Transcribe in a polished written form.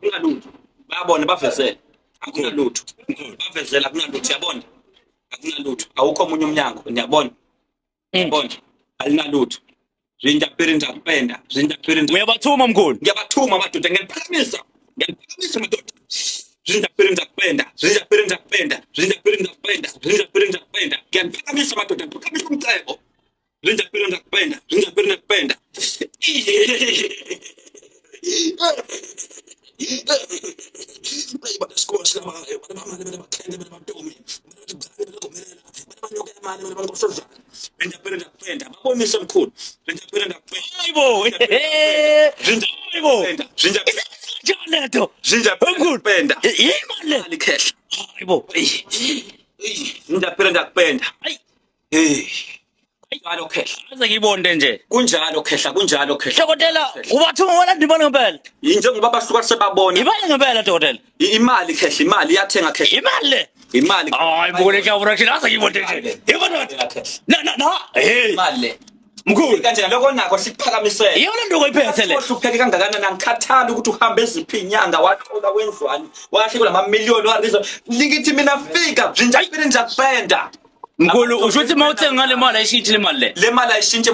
Akunalutho. Bayabona bavezele. Akunalutho. Bavezele akunalutho yabona. Akunalutho. Awukho omunye umnyango niyabona. Yabona. Alinalutho. Zinja piri ndakupenda. Zinja piri ndakupenda. Uyabathuma mkhulu. Ngiyabathuma madoda ngiyaliphakamisa. Ngiyaliphakamisa madoda. Zinja piri ndakupenda. Zinja piri ndakupenda. Zinja piri ndakupenda. Zinja piri ndakupenda. Ngiyaliphakamisa madoda ngiphakamisa umcebo. Zinja piri ndakupenda. Zinja piri ndakupenda. Babonise mkhulu. Hayibo. Hayibo. Njani lento? Zinja Mkhulu. penda. Yimali le. Imali khehla. Hayibo. Zinja penda ndakupenda. Hayi. Hey. Kunjalo khehla. Aze ngiyibonde nje. Kunjalo khehla, kunjalo khehla. Dokotela, ubathuma walanda imali ngempela. Njengoba basuka sebabona Imali ngempela dokotela. Imali khehla, imali iyathenga khehla. Imali le. Imali. Hayi buke le production aze ngiyibonde nje. Yebo Khehla. Na na na. Hey. Imali le. Mkhulu. Kanjena lokho nako sikuphakamisele. Iyona nto oyiphethe le. Uhlupheke kangakanani angikhathali ukuthi uhambe eziphi inyanga wathola wenzwani wahle kulamamiliyoni warizo ngithi mina fika zinja penda Mkhulu usho ukuthi mawuthenga ngale mali ayishintshi le mali le. Le mali ayishintshe.